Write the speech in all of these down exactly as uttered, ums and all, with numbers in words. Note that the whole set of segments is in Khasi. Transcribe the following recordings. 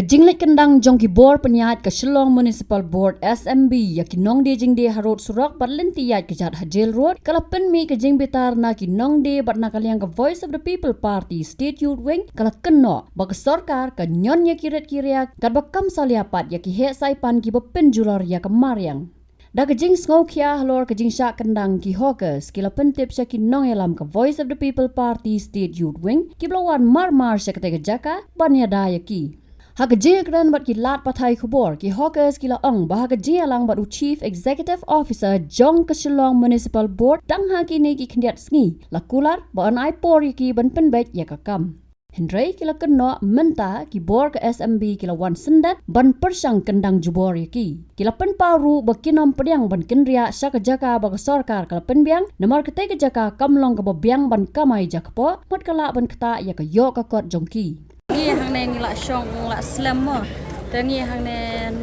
Jingleit kyndang jong ki bor pynïaid ka Shillong Municipal Board S M B ïa ki nongdie jingdie harud surok bad lynti ïaid kjat ha Jail Road ka la pynmih ka jingbitar na ki nongdie bad na ka liang ka Voice of the People Party State Youth Wing ka la kynnoh ba ka sorkar ka ñion ïa ki rit ki riak katba kam salia pat ïa ki heh saipan kiba pynjulor ïa ka mariang. Da ka jingsngewkhia halor ka jingshah kyndang, ki hawkers ki la pyntip sha ki nongïalam ka Voice of the People Party State Youth Wing kiba la wan mar mar sha katei ka jaka ban ïada ïa ki. Ha ka jingïakren bad ki lad pathai khubor, ki hawkers ki la ong ba ha ka jingïalang bad u Chief Executive Officer jong ka Shillong Municipal Board, tang ha kine ki khyndiat sngi la kular ba yn ai por ïa ki ban pynbeit ïa ka kam. Hynrei ki la kynnoh mynta ki bor ka S M B ki la wan syndet ban pyrshang kyndang jubor ïa ki. Ki la pynpaw ruh ba kin ym pdiang ban kynriah sha ka jaka ba ka sorkar ka la pynbiang, namar katei ka jaka kam long kaba biang ban kamai jakpoh, mut ka lah ban ktah ïa ka ïoh ka kot jong ki. Ngi hangne ngi la shong la slem mo. Te ngi hangne,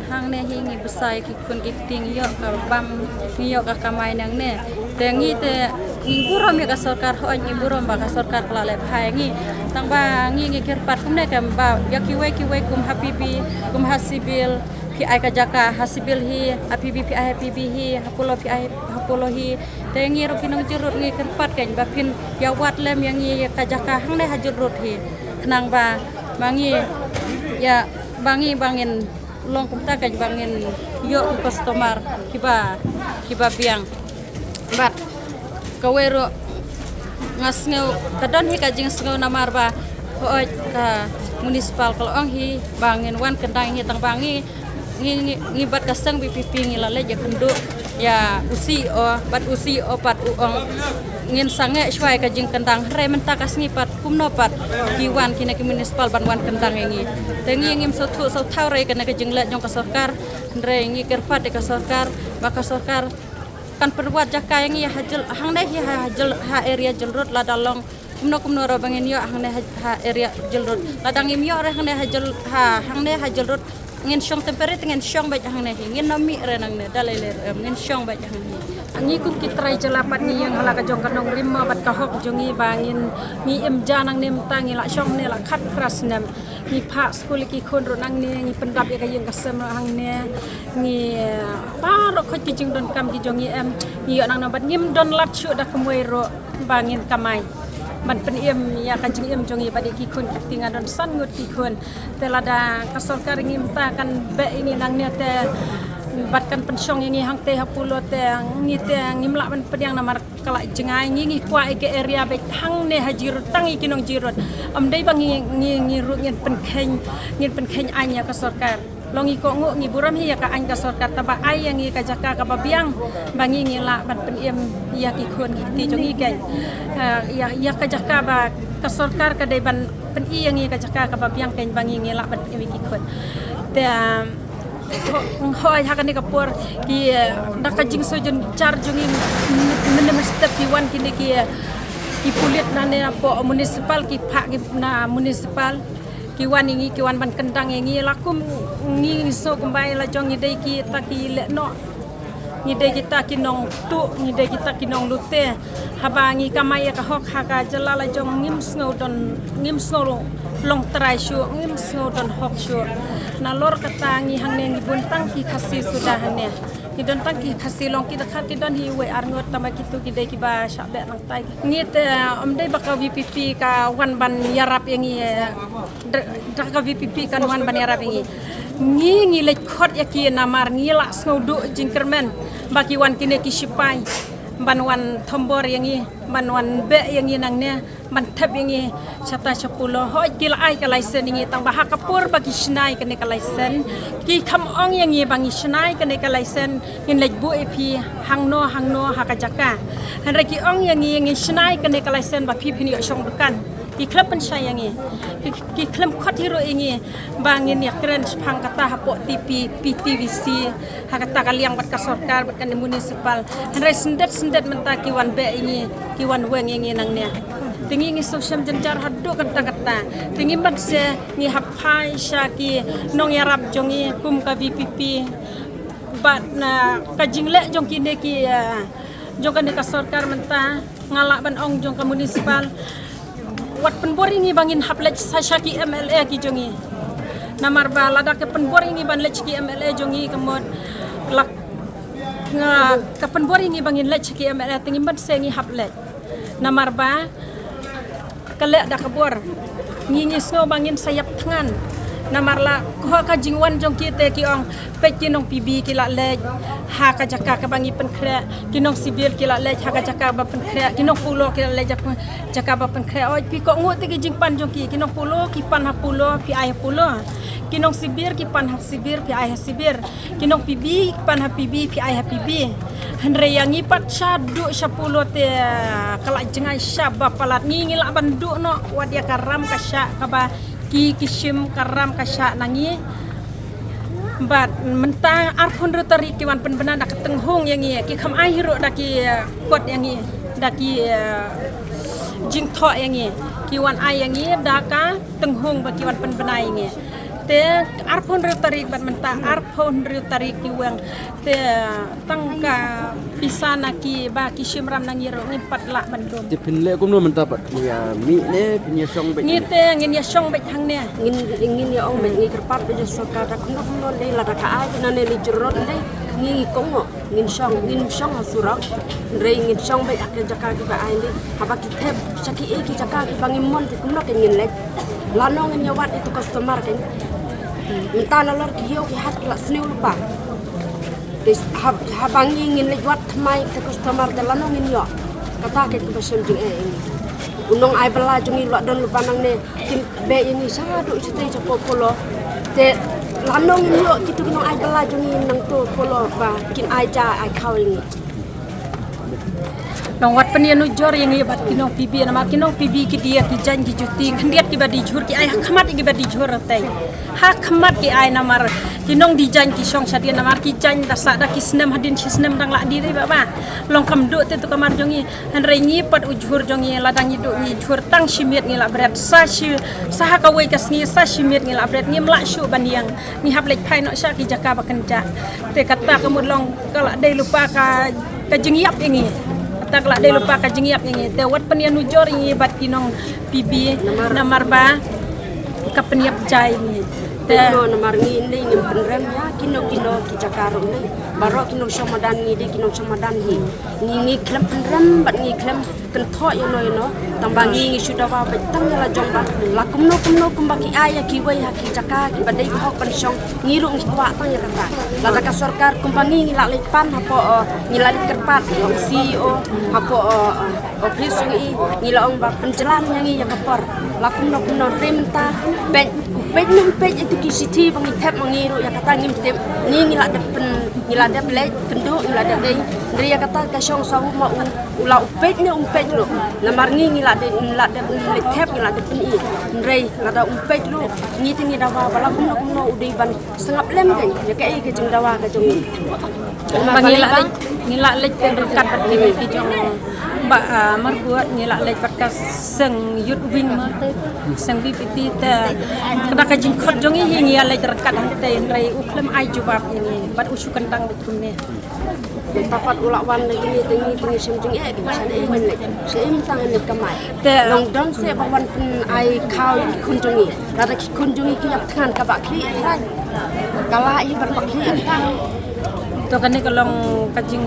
hangne hi ngi bsa ïa ki khun ki kti, ngi ïoh ka bam, ngi ïoh ka kamai nangne. Te ngi te ngi burom ïa ka sorkar, hooid ngi burom ba ka sorkar ka la leh bha ïa ngi. Tang ba ngi ngi kyrpad kumne kem ba ïa kiwei kiwei kum ha P B, kum ha Civil, phi ai ka jaka ha Civil hi, ha P B phi ai ha P B hi, ha Polo phi ai ha Polo hi. Te ngi ruh ki nong Jail Road ngi kyrpad kem ba phin ïa wad lem ïa ngi ïa ka jaka hangne ha Jail Road hi. Khnang ba ma ngi ïa ba ngi ba ngin long kumta kem ba ngin ïoh ki customer kiba, kiba biang. Bad kawei ruh nga sngew, ka don hi ka jingsngew namar ba hooid ka municipal ka la ong hi ba ngin wan kyndang hi, tang ba ngi, ngi, ngi, ngi bad ka seng V P P ngi la leit ïakynduh ïa u C E O, bad u C E O pat u ong ngin sangeh shuwa ïa ka jingkyndang, hynrei mynta ka sngi pat kumno pat ki wan kine ki municipal ban wan kyndang ïa ngi. Te ngi ngim sngewthuh sngewthaw re ïa kane ka jingleh jong ka sorkar, hynrei ngi kyrpad ïa ka sorkar ba ka sorkar kan pynwad jaka ïa ngi ha Jail, hangne hi ha Jail, ha area Jail Road, lada long kumno kumno ruh ba ngin ïoh hangne ha, ha area Jail Road. Lada ngim ïoh re hangne ha Jail, ha, hangne ha Jail Road, ngin shong temporary te ngin shong beit hangne hi, ngin ym mih re nangne da lei lei re, em, ngin shong beit hangne. Ngi kum ki trai jylla pat ngi ïeng ha la ka jong ka nongrim mo bad ka hok jong ngi ba ngin, ngi im ja nangne, mynta ngi la shong ne la khatphra snem. Ngi phah skul ïa ki khun ruh nangne, ngi pyndap ïa ka ïing ka sem ruh hangne. Ngi, eh, baroh khoit ki jingdonkam ki jong ngi em, ngi ïoh nangno bad ngim don lad shuh da kumwei ruh ba ngin kamai ban pynim ïa ka jingim jong ngi bad ïa ki khun ki kti, nga don san ngut ki khun. Te lada ka sorkar ngi mynta kan beh ïa ngi nangne te bad kan pynshong ïa ngi hangtei ha Polo te ngi te ngim lah ban pdiang namar ka la jngai. Ngi ngi kwah ïa ka area beit hangne ha Jail Road, tang ïa ki nong Jail Road. Ym dei ba ngi, ngi, ngi ruh ngin pynkheiñ, ngin pynkheiñ aiñ ïa ka sorkar. Long ngi kohnguh, ngi burom hi ïa ka aiñ ka sorkar, tang ba ai ïa ngi ka jaka kaba biang ba ngi ngi lah ban pynim ïa ki khun ki kti jong ngi kem. Eh, ïa, ïa ka jaka ba ka sorkar ka dei ban pyni ïa ngi ka jaka kaba biang kem ba ngi ngi lah ban pynim ïa ki khun. Te, um, Ho-, hooid ha kane ka por ki, eh, da ka jingsngewjynjar jong ngi, m-, m-, mynne mynstep ki wan kine ki, eh, ki pulit na ne na poh municipal, ki phah ki na municipal, ki wan ïa ngi, ki wan ban kyndang ïa ngi. La kum ngi, ngi sngew kumba la jong ngi dei kita ki lehnoh, ngi dei kita ki nongtuh, ngi dei kita ki nonglute. Haba ngi kamai ïa ka hok ha ka jylla la jong ngim sngew don, ngim sngew long trai shuh, ngim sngew don hok shuh. Nalor kata ngi hangne ngi bun tang ki Khasi suda hangne. Ngi don tang ki Khasi, long ki dkhar ki don hi wei ar ngut, tang ba kitu ki dei kiba shah beh nangtai. Ngi te, ym dei ba ka V P P ka wan ban ïarap ïa ngi, eh, da, da ka V P P kan wan ban ïarap ïa ngi. Ngi, ngi leit khot ïa ki namar ngi la sngewduh jingkyrmen ba ki wan kine ki shipai ban wan thombor ïa ngi, ban wan beh ïa ngi nangne, ban thep ïa ngi shata sha Polo. Hooid ki la ai ka license ïa ngi, tang ba ha ka por ba ki shna ïa kane ka license ki kham ong ïa ngi ba ngi shna ïa kane ka license ngin leit buh ïa phi hangno hangno ha ka jaka. Hynrei ki ong ïa ngi ngin shna ïa kane ka license ba phi phin ïoh shong dukan. Ki khlem pynshai ïa ngi. Ki, ki khlem khot hi ruh ïa ngi ba ngin ïakren shaphang kata hapoh T V, P T V C, ha kata ka liang bad ka sorkar bad kane municipal. Hynrei syndet syndet mynta ki wan beh ïa ngi, ki wan weng ïa ngi nangne. Te ngi ngi sngewshem jynjar haduh katta katta. Te ngi ban se ngi hap phai sha ki nongïarap jong ngi kum ka V P P. Bad na ka jingleh jong kine ki, eh, jong kane ka sorkar mynta, nga lah ban ong jong ka municipal, wat pynbor ïa ngi ba ngin hap leit sa sha ki M L A ki jong ngi. Namar ba lada ka pynbor ïa ngi ban leit sha ki M L A jong ngi ka mut la nga ka pynbor ïa ngi ba ngin leit sha ki M L A te ngim ban seng ngi hap leit. Namar ba ka leh da ka bor. Ngi ngi sngew ba ngin sa ïap thngan. Namar la ko ka jingwan jong ki te ki ong peit ki nong P B ki la leit ha ka jaka kaba ngi pynkhreh, ki nong Sibir ki la leit ha ka jaka ba pynkhreh, ki nong Polo ki la leit jaka, jaka ba pynkhreh. Oi phi kohnguh te ki jingpan jong ki, ki nong Polo ki pan ha Polo, phi ai ha Polo. Ki nong Sibir ki pan ha Sibir, phi ai ha Sibir. Ki nong P B ki pan ha P B, phi ai ha P B. Hynrei ïa ngi pat sha duh sha Polo te ka la jngai sha ba palat, ngi ngi lah ban duh noh wat ïa ka ram ka shah kaba ki ki shim ka ram ka shah na ngi. Bad mynta arphew hynriew tarik ki wan pynbna da ka tynghung ïa ngi, ki kham ai hi ruh da ki, eh, kot ïa ngi, da ki, eh, jingthoh ïa ngi, ki wan ai ïa ngi da ka tynghung ba ki wan pynbna ïa ngi. Te arphew hynriew tarik bad mynta arphew hynriew tarik ki weng. Te tang ka pisa na ki ba ki shim ram na ngi ruh ngim pat lah ban dum. Te phin leh kumno mynta pat, phin ïa mih ne phin ïa shong beit? Ngi te ngin ïa shong beit hangne. Ngin, ngin ïa ong beit, ngi kyrpad beit ïa sorkar da kumno kumno lei, lada ka ai kumno ne lei jurrot lei, ngi kohnguh. Ngin shong, ngin shong ha surok. Hynrei ngin shong beit ha ki jaka kiba ai lei. Haba ki thep sha kiei ki jaka kiba ngim mon te kumno kein ngin leit. Lano ngin ïa wad ïa uto u customer kein. Mynta nalor ki ïew ki hat ki la sniew lypa. Te hab-, haba ngi ngin leit wad thymmai ïa uto u customer te lano ngin ïoh. Kata kein kaba shem jingeh ïa ngi. U nong ai bylla jong ngi u la don lypa nangne. Kin beh ïa ngi shaduh shatei shapoh Polo. Te lano ngin ïoh kito ki nong ai bylla jong ngi nangto Polo ba kin ai ja ai khaw ïa ngi. Nong wat pynïanujor ïa ngi bad ki nong P B namar ki nong P B ki die ki jaiñ ki juti khyndiat kiba die jhur, ki ai ha khmat ïa kiba die jhur tei. Ha khmat ki ai namar ki nong die jaiñ ki shong shadien namar ki jaiñ da sah da ki snem hadien shi snem dang lah die dei ba ba. Long kam duh te uto u kamar jong ngi. Hynrei ngi pat u jhur jong ngi lada ngi duh ngi jhur tang shi miet ngi lah bret, sa shi, sa ha kawei ka sngi sa shi miet ngi lah bret, ngim lah shuh ban ïeng. Ngi hap leit phai noh sha ki jaka ba kynjah. Te kata ka mut long ka la dei lypa ka, ka jingïap ïa ngi. Kata ka la dei lypa ka jingïap ïa ngi. Te wat pynïanujor ïa ngi bad ki nong P B namar ba ka pynïap ja ïa ngi. Te namar ngi ne ngim pynrem ïa kino kino ki jaka ruh ne. Baroh ki nongshong madan ngi dei ki nongshong madan hi. Ngi, ngi khlem pynrem bad ngi khlem kynthoh ïano ïano. Tang ba ngi ngi shu dawa beit tang ïa la jong ba la kumno kumno kumba ki ai ïa kiwei ha ki jaka kiba dei hok ban shong, ngi ruh ngi kwah tang ïa kata. Lada ka sorkar kumba ngi ngi la leit pan hapoh, eh, ngi la leit kyrpad ïa u C E O hapoh, eh, eh, office jong i, ngi la ong ba pynjlan ïa ngi ïa ka por. La kumno kumno rim ta peit, u peit ne um peit ïa tu ki shithi ba ngi thep ma ngi ruh ïa kata ngim tip. Ngi ngi la dep pyn, ngi la dep leit kynduh, ngi la dep dei. Hynrei ïa kata ka shong sa u ma u, u la u peit ne um peit ruh. Namar ngi ngi la dep, ngi la dep leit thep, ngi la dep pyni. Hynrei lada um peit ruh ngi te ngi dawa ba la kumno kumno u dei ban sngap lem kein ïa kaei ka jingdawa ka jong ngi. Ba ngi la leit, ngi la leit ryngkat bad kine ki jong ba, ah, Marbud, ngi la leit bad ka seng youth wing ma te, seng B P P te. Ka da ka jingkhot jong ngi hi ngi ïa leit ryngkat hangtei, hynrei u khlem ai jubab ïa ngi bad u shu kyndang beit kumne. Mynta pat u la wan na kine te ngi te ngi shem jingeh kein sha ei ngin leit, sha ei mynta ngin leit kamai. Te long don se ba wan pyn ai khaw ïa ki khun jong ngi. Lada ki khun jong ngi ki ïap thngan kaba khlieh thngan. Ka la hi ban ba khlieh thngan. To kane ka long ka jing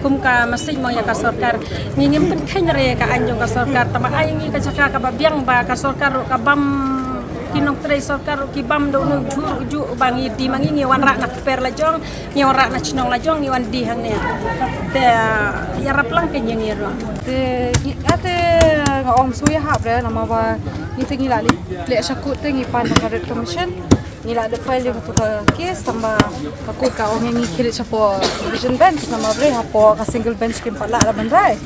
kum ka message mo ïa ka sorkar. Ngi ngim pynkheiñ re ka aiñ jong ka sorkar, tang ba ai ngi ka jaka kaba biang ba ka sorkar ruh ka bam, ki nongtrei sorkar ruh ki bam da une u jhur u juh ba ngi die ma ngi ngi wanrah na kper la jong. Ngi wanrah na shnong la jong ngi wan die hangne. Te ïarap lang kein ïa ngi ruh. Te ngi, ate nga ong shu ïahap re namar ba ngi te ngi la leh, leh sha court te ngi pan da ka writ commission. Ngi la dep file ïa katu ka case tang ba ka court ka ong ïa ngi khie leit shapoh division bench namar ba hapoh ka single bench kim pat lah ban rai.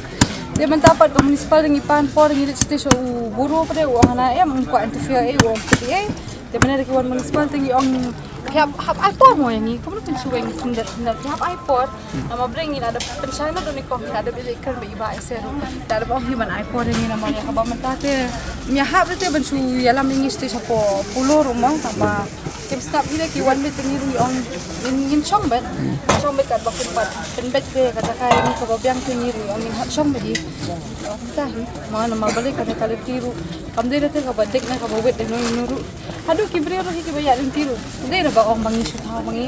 Te mynta pat ka municipal ngi pan por ngi leit sha u bureau pat u ong hana em, um kwah interfere ei, u ong phi ei. Te mynne da ki wan municipal te ngi ong phi hap, hap ai por mo ïa ngi, kumno phin shu weng syndet syndet, phi hap ai por. Namar ba ngi la dep pynshai na doni ko, la dep leit kren bad i Bah Ese ruh. La dep ong hi ban ai por ïa ngi namar ïa kaba mynta te ym ïahap te ban shu ïalam ïa ngi shatei shapoh Polo ruh mo, tang ba Kim stop hi de, ki wan beit te ngi ruh ngi ong ngin, ngin shong beit. Shong beit katba kum pat pynbeit te ka jaka ïa ngi kaba biang te ngi ruh ngi ong ngin hap shong beit hi. Kumta hi. Ma namar balei kane ka lynti ruh kam dei da te kaba dik ne kaba wit de, no, no ruh. Haduh ki briew ruh hi kiba ïaid lynti ruh dei da ba ong ba ngi shu thaw ba ngi.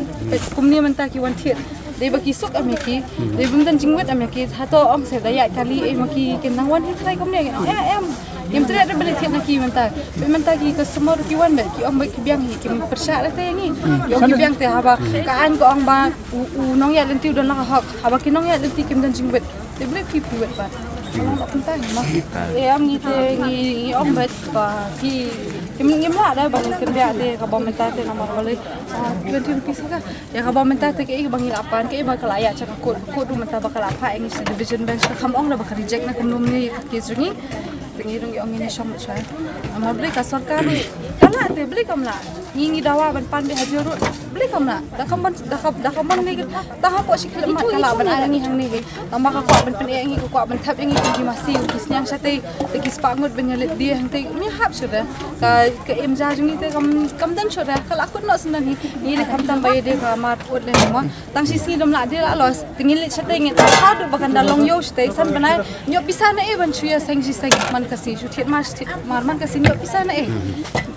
Kumne mynta ki wan thied. Dei ba ki suk em ïa ki, dei bym don jingwit em ïa ki, hato ong se da ïaid kali ei ma ki, kin nang wan hi trai kumne, kin ong, eh, em. Ngim treh da ba leit thied na ki mynta. Ba mynta ki customer ki wan beit, ki ong beit ki biang hi, kim pyrshah da te ïa ngi. Ki ong ki biang te haba ka aiñ ka ong ba u, u nongïaid lynti u don la ka hok. Haba ki nongïaid lynti kim don jingwit, te balei phi phi wit pat? Kumta hi ma. Eh, em ngi te ngi, ngi ong beit ba ki, kim, ngim lah da ba ngin kyndiah te kaba mynta te namar balei, ah, twenty rupees ka. Ïa kaba mynta te kaei ba ngi la pan, kaei ba ka la ïaid sha ka court, ka court ruh mynta ba ka la phah ïa ngi sha division bench, ka kham ong da ba ka reject na kumno mynne ïa ka case jong ngi. Te ngi ruh ngi ong ngin ïa shong beit shuwa. Namar balei ka sorkar ruh ka lah te balei kam lah. Ngi ngi dawa ban pan beit ha jail ruh balei kam lah. Da kam ban, da kam, da kam ban ne ta hapoh shi khyllipmat ka lah ban ai ngi hangne hi. Tangba ka kwah ban pyneh ïa ngi, ka kwah ban thep ïa ngi, ki masi, ki sniang shatei, te ki spah ngut ban ïa leit die hangtei, ym ïahap shuh re. Ka, ka im ja jong ngi te kam, kam don shuh re, ka la kut noh shen don hi. Ngi dei khamtam ba ïa dei ka mar put lem mo. Tang shi sngi dom lah die lah los. Te ngin leit shatei ngin ap haduh ba kan da long ïew shatei san bnai. Ñiuh pisa na ei ban shu ïa seng shi seng man ka sngi, shu thied mar, shu thied mar man ka sngi, ñiuh pisa na ei.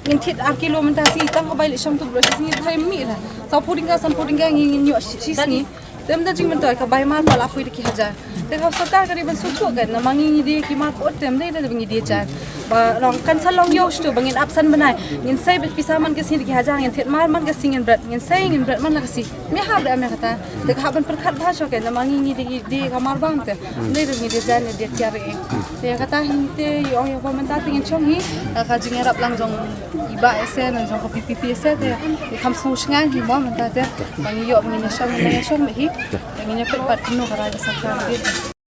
Ngin thied ar kilo mynta sngi, tang ka bai leit shong tu bro shi sngi, trai mih la. Saw phew tyngka, san phew tyngka ngi, ngin ñiuh shi, shi sngi. Te ym don jingmyntoi, ka bai mar pat la poi da ki hajar. Te ka sorkar ka dei ban sngewthuh kan, namar ngi ngi die ki mar put te ym dei da ba ngi die jan. Ba long kan sa long ïew shuh ba ngin ap san bnai. Ngin sei beit pisa man ka sngi da ki hajar, ngin thied mar man ka sngi ngin bret, ngin sei ngin bret man la ka sngi. Ym ïahap da ym ïa kata. Te ka hap ban pyrkhat bha shuh kan, namar ngi ngi die, die ka mar bam te. Ym dei da ngi die jan, die tiar eh. Te ïa kata hi te ïa ong ïa ba mynta te ngin shong hi. Ka jingïarap lang jong i Bah ese, nang jong ka V P P ese te. Ngi kham sngewshngaiñ hi mo mynta te. Ba ngi ïoh ba ngin ïa shong, ngin ïa shong beit hi. Te ngin ïa peit pat kumno ka rai ka sorkar beit.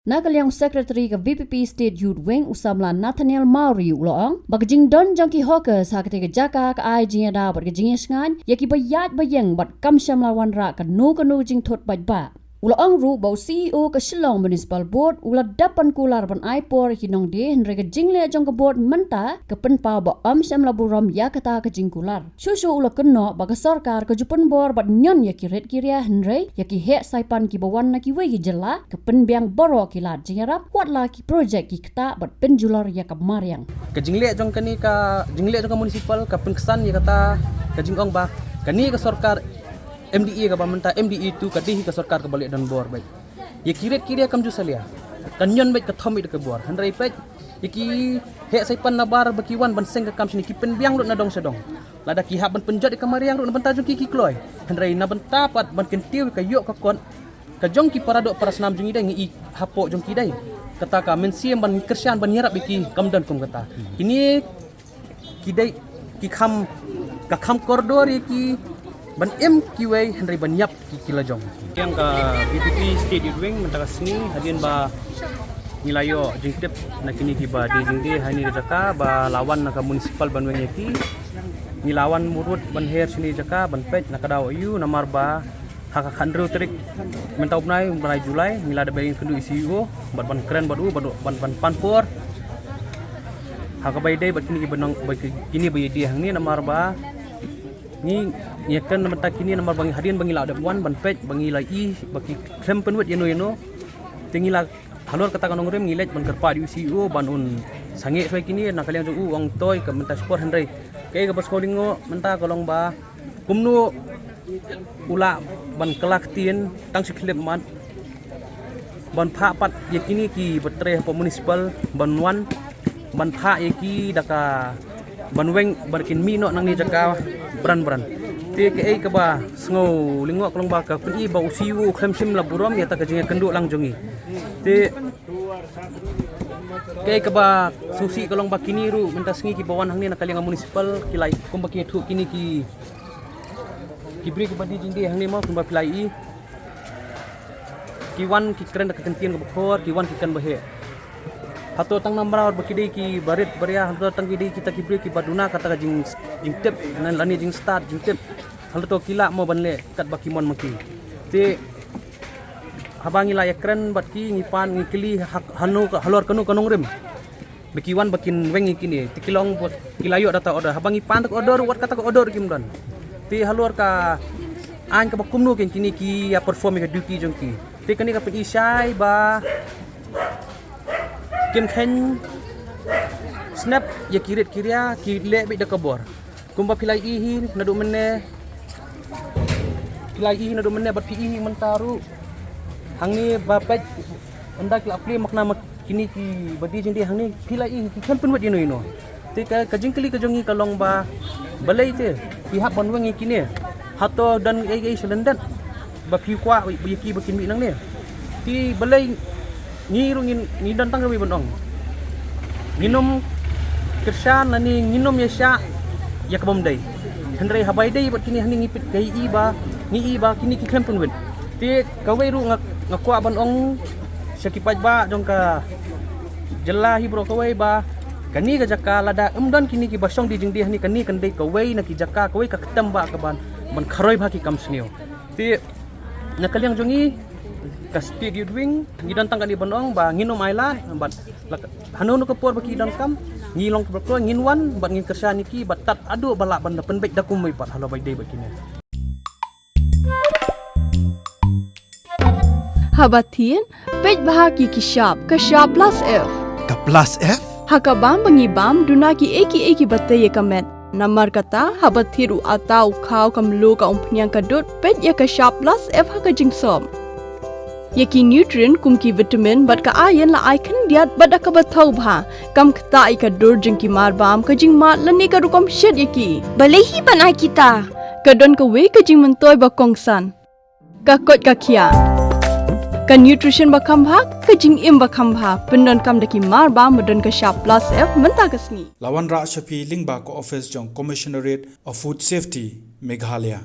Na ka liang u Secretary ka V P P State Youth Wing u samla Nathaniel Mawrie u la ong ba ka jingdon jong ki hawkers ha katei ka jaka ka ai jingïada bad ka jingïashngaiñ ïa kiba ïaid ba ïeng bad kam shym la wanrah kano kano ka jingthut paidbah. U la ong ruh ba u C E O ka Shillong Municipal Board u la dap ban kular ban ai por ïa ki nongdie, hynrei ka jingleh jong ka board mynta ka pynpaw ba ym shym la burom ïa kata ka jingkular. Shuh shuh u la kynnoh ba ka sorkar ka ju pynbor bad ñion ïa ki rit ki ria, hynrei ïa ki heh saipan kiba wan na kiwei ki jylla ka pynbiang baroh ki lad jingïarap, wat la ki projek ki ktah bad pynjulor ïa ka mariang. Ka jingleh jong kane ka, jingleh jong ka municipal ka pynksan ïa kata ka jingong ba kane ka sorkar M D A kaba mynta, M D A two, ka dei hi ka sorkar kaba leh donbor beit. Ïa ki rit ki ria kam ju salia. Ka ñion beit, ka thom beit da ka bor. Hynrei peit ïa ki heh saipan nabar ba ki wan ban seng ka kam shane, ki pynbiang lut na dong sha dong. Lada ki hap ban pynjot ïa ka mariang ruh na bynta jong ki ki kloi. Hynrei na bynta pat ban kyntiew ïa ka ïoh ka kot ka jong ki para doh para snam jong ngi dei, ngi i hapoh jong ki dei. Kata ka mynsiem ban kyrshan ban ïarap ïa ki kam don kum kata. Kine ki dei ki kham, ka kham kordor ïa ki ban im kiwei hynrei ban ïap ki, ki la jong. Ïa ka V P P State Youth Wing mynta ka sngi, hadien ba ngi la ïoh jingtip na kine kiba die jingdie ha kane ka jaka ba la wan na ka municipal ban weng ïa ki, ngi la wan murwut ban her shane jaka ban peit na ka daw aïu, namar ba ha ka khathynriew tarik mynta u bnai, u bnai July, ngi la dep ïakynduh ïa u C E O bad ban kren bad u, bad ban, ban pan por ha kaba ïadei bad kine kiba nong, bad ki, kine ba ïadie hangne, namar ba ngi, ngi ïakren na bynta kine namar ba ngi, hadien ba ngi la dep wan ban peit, ba ngi la i ba ki khlem pynwit ïano ïano. Te ngi la halor kata ka nongrim ngi leit ban kyrpad ïa u C E O ban un sangeh shuwa ïa kine, na ka liang jong u ong to ïa ka mynta shipor, hynrei kaei kaba sngewlyngngoh mynta ka long ba kumno u lah ban kylla ktien tang shi khyllipmat ban phah pat ïa kine kiba trei hapoh municipal ban wan ban phah ïa ki da ka ban weng ban kin mih noh nangne jaka bran bran. Te kaei kaba sngewlyngngoh ka long ba ka pyni ba u C E O u khlem shym la burom ïa kata ka jingïakynduh lang jong ngi. Te kaei kaba sngewsih ka long ba kine ruh mynta sngi kiba wan hangne na ka liang ka municipal ki la, kumba ki ïathuh kine ki, ki briew kiba die jingdie hangne mo, kumba phi la i, ki wan ki kren da ka kyntien kaba khor, ki wan ki kren ba heh. Hato tang namar ba ki dei kiba rit ba ria, hato tang ki dei kita ki briew kiba duna kata ka jing, jingtip, lane jingstad jingtip. Hato ki lah mo ban leh katba ki mon ma ki. Te haba ngi la ïakren bad ki, ngi pan, ngi kylli ha, hano ka, halor kano ka nongrim ba ki wan ba kin weng ïa kine, te ki la ong ba ki la ïoh da kata order. Haba ngi pan da ka order, wat kata ka order kim don. Te halor ka aiñ kaba kumno kin kine ki ïa perform ïa ka duty jong ki. Te kane ka pyni shai ba kin kheiñ snap ïa ki rit ki ria ki leh beit da ka bor. Kumba phi la ïohi naduh mynne, phi la ïohi naduh mynne bad phi ïohi mynta ruh. Hangne ba peit ynda ki la plie makna ma kine ki ba die jingdie hangne phi la ïohi ki khlem pynwit ïano ïano. Te ka, ka jingkylli ka jong ngi ka long ba balei te phi hap ban weng ïa kine. Hato don ei ei sha lyndet ba phi kwah ïa ki ba kin mih nangne. Te balei ngi ruh ngin, ngi don tang kawei ban ong. Ngin ym kyrshan lane ngin ym ïa shah ïa ka bym dei. Hynrei haba ïadei bad kine hangne ngi peit ka i ba, ngi i ba kine ki khlem pynwit. Te kawei ruh nga, nga kwah ban ong sha ki paidbah jong ka jylla hi baroh kawei ba kane ka jaka lada ym don kine kiba shong die jingdie hangne kane kan dei kawei na ki jaka kawei ka ktem ba ka ban, ban kharoi bha ki kam sniew. Te na ka liang jong ngi ka State Youth Wing ngi don tang kane ban ong ba ngin ym ailad bad la ka, hano hano ka por ba ki donkam ngi long kaba kloi ngin wan bad ngin kyrshan ïa ki bad tad haduh ba lah ban da pynbeit da kumwei pat halor ba ïadei bad kine. Haba thied, peit bha ki ki shap, ka shap plus F. Ka plus F? Ha ka bam ba ngi bam, duna ki ei ki ei kiba tei ïa ka met. Namar kata, haba thied u ata, u khaw, ka mluh, ka umphniang, ka dud, peit ïa ka shap plus F ha ka jingsop. Ïa ki nutrient kum ki vitamin bad ka iron la ai khyndiat bad da kaba thaw bha. Kam ktah ïa ka dur jong ki mar bam, ka jingmad lane ka rukom shet ïa ki. Balei hi ban ai kita? Ka don kawei ka jingmyntoi ba kongsan. Ka koit ka khiah. Ka nutrition ba kham bha, ka jingim ba kham bha. Pyndonkam da ki mar bam ba don ka shap plus F mynta ka sngi. La wanrah sha phi lyngba ka office jong Commissionerate of Food Safety, Meghalaya.